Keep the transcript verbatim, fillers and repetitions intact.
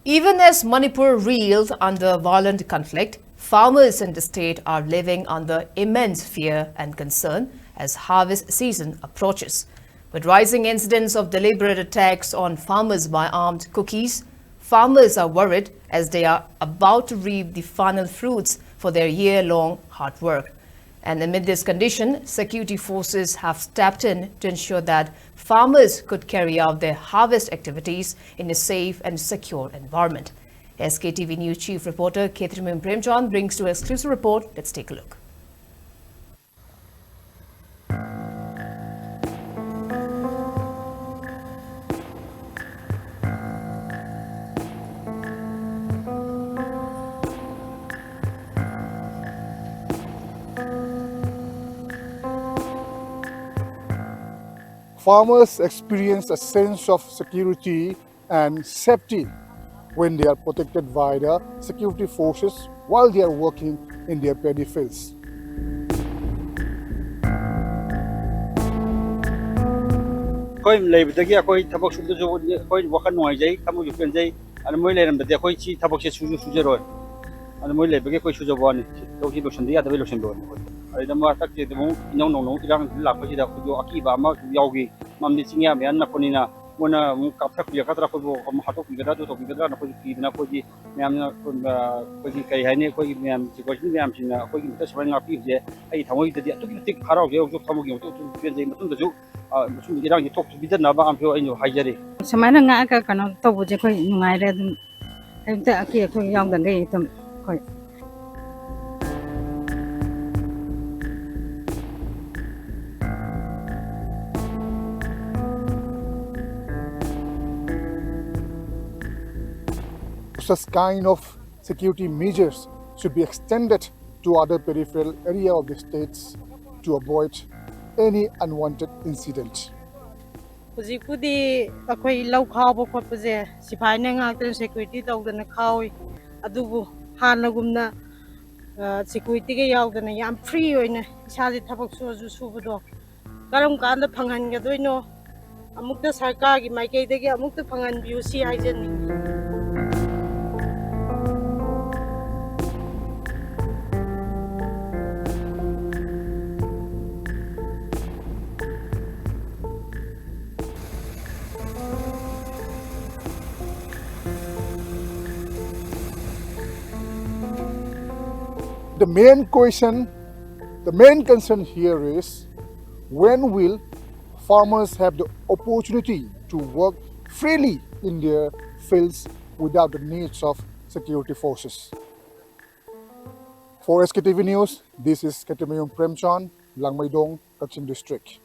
Even as Manipur reels under violent conflict, farmers in the state are living under immense fear and concern as harvest season approaches. With rising incidents of deliberate attacks on farmers by armed Kukis, farmers are worried as they are about to reap the final fruits for their year-long hard work. And amid this condition, security forces have stepped in to ensure that farmers could carry out their harvest activities in a safe and secure environment. S K T V News Chief Reporter Ketrimim Premchand brings to exclusive report. Let's take a look. Farmers experience a sense of security and safety when they are protected by the security forces while they are working in their paddy fields. ꯑꯩꯈꯣꯏ ꯂꯩꯕꯗꯒꯤ ꯑꯩꯈꯣꯏ ꯊꯕꯛ ꯁꯨꯕꯗꯁꯨ ꯑꯩꯈꯣꯏ ꯋꯥꯈꯜ ꯅꯨꯡꯉꯥꯏꯖꯩ, ꯊꯃꯣꯏꯁꯨ ꯄꯦꯟꯖꯩ꯫ ꯑꯗꯨ ꯃꯣꯏ ꯂꯩꯔꯝꯕꯗꯤ ꯑꯩꯈꯣꯏ ꯁꯤ ꯊꯕꯛꯁꯦ ꯁꯨꯁꯨ ꯁꯨꯖꯔꯣꯏ꯫ ꯑꯗꯨ ꯃꯣꯏ ꯂꯩꯕꯒꯤ ꯑꯩꯈꯣꯏ ꯁꯨꯖꯕ ꯋꯥꯅꯤ꯫ ꯂꯧꯁꯤ ꯂꯣꯏꯁꯤꯟꯕ ꯌꯥꯗꯕꯩ ꯂꯣꯏꯁꯤꯟꯕ ꯋꯥꯅꯤ ꯑꯩꯈꯣꯏ꯫ ꯑꯗꯨꯗ ꯃꯥ ꯍꯟꯗꯛꯁꯦ ꯑꯃꯨꯛ ꯏꯅꯧ ꯅꯧꯅ ꯑꯃꯨꯛ ꯏꯔꯥꯡ ꯂꯥꯛꯄꯁꯤꯗ ꯑꯩꯈꯣꯏꯁꯨ ꯑꯀꯤꯕ ꯑꯃ ꯌꯥꯎꯈꯤ꯫ ꯃꯔꯝꯗꯤ ꯆꯤꯡꯌꯥ ꯃꯌꯥ ꯅꯛꯄꯅꯤꯅ ꯃꯣꯏꯅ ꯑꯃꯨꯛ ꯀꯥꯞꯊꯛꯄꯤꯔꯛꯀꯗ꯭ꯔꯥ, ꯑꯩꯈꯣꯏꯕꯨ ꯑꯃꯨꯛ ꯍꯥꯠꯇꯣꯛꯄꯤꯒꯗ꯭ꯔꯥ, ꯑꯗꯨ ꯇꯧꯕꯤꯒꯗ꯭ꯔꯥꯅ ꯑꯩꯈꯣꯏꯁꯨ ꯀꯤꯗꯅ ꯑꯩꯈꯣꯏꯒꯤ ꯃꯌꯥꯝꯅ, ꯑ, ꯑꯩꯈꯣꯏꯒꯤ ꯀꯔꯤ ꯍꯥꯏꯅꯤ, ꯑꯩꯈꯣꯏꯒꯤ ꯃꯌꯥꯝ ꯁꯦꯀ꯭ꯌꯨꯔꯤꯇꯤ ꯃꯌꯥꯝꯁꯤꯡꯅ ꯑꯩꯈꯣꯏꯒꯤꯗꯃꯛꯇ ꯁꯨꯃꯥꯏꯅ ꯉꯥꯛꯄꯤꯕꯁꯦ ꯑꯩꯒꯤ ꯊꯃꯣꯏꯗꯗꯤ ꯑꯗꯨꯛꯀꯤ ꯃꯇꯤꯛ ꯍꯔꯥꯎꯖꯩ꯫ ꯍꯧꯖꯤꯛ ꯊꯃꯣꯏꯒꯤ ꯑꯃꯨꯛꯇ ꯄꯦꯟꯖꯩ꯫ ꯃꯇꯨꯡꯗꯁꯨ, ꯑ, ꯃꯇꯨꯡꯗ ꯏꯔꯥꯡꯁꯤ ꯊꯣꯛꯇꯕꯤꯗꯅꯕ ꯑꯃꯁꯨ ꯑꯩꯅ ꯍꯥꯏꯖꯔꯤ꯫ ꯁꯨꯃꯥꯏꯅ ꯉꯥꯛꯑꯒ ꯀꯩꯅꯣ ꯇꯧꯕꯁꯦ ꯑꯩꯈꯣꯏ ꯅꯨꯡꯉꯥꯏꯔꯦ꯫ ꯑꯗꯨꯝ ꯀꯩꯝꯇ ꯑꯀꯤ ꯑꯩꯈꯣꯏ ꯌꯥꯎꯗꯈꯩ ꯑꯗꯨꯝ ꯑꯩꯈꯣꯏ Such kind of security measures should be extended to other peripheral area of the states to avoid any unwanted incident. ꯍꯧꯖꯤꯛꯄꯨꯗꯤ ꯑꯩꯈꯣꯏ ꯂꯧ ꯈꯥꯎꯕ ꯈꯣꯠꯄꯁꯦ ꯁꯤꯐꯥꯏꯅ ꯉꯥꯛꯇꯅ ꯁꯦꯀ꯭ꯌꯨꯔꯤꯇꯤ ꯇꯧꯗꯅ ꯈꯥꯎꯏ꯫ ꯑꯗꯨꯕꯨ ꯍꯥꯟꯅꯒꯨꯝꯅ, ꯑ, ꯁꯦꯀ꯭ꯌꯨꯔꯤꯇꯤꯒ ꯌꯥꯎꯗꯅ ꯌꯥꯝ ꯐ꯭ꯔꯤ ꯑꯣꯏꯅ ꯏꯁꯥꯁꯦ ꯊꯕꯛ ꯁꯨꯔꯁꯨ ꯁꯨꯕꯗꯣ ꯀꯔꯝ ꯀꯥꯟꯗ ꯐꯪꯍꯟꯒꯗꯣꯏꯅꯣ? ꯑꯃꯨꯛꯇ ꯁꯔꯀꯥꯔꯒꯤ ꯃꯥꯏꯀꯩꯗꯒꯤ ꯑꯃꯨꯛꯇ ꯐꯪꯍꯟꯕꯤꯌꯨ ꯁꯤ ꯍꯥꯏꯖꯅꯤꯡꯉꯤ꯫ The main question, the main concern here is, when will farmers have the opportunity to work freely in their fields without the needs of security forces? For S K T V News, this is Ketemayong Premchand, Langmeidong, Kakching District.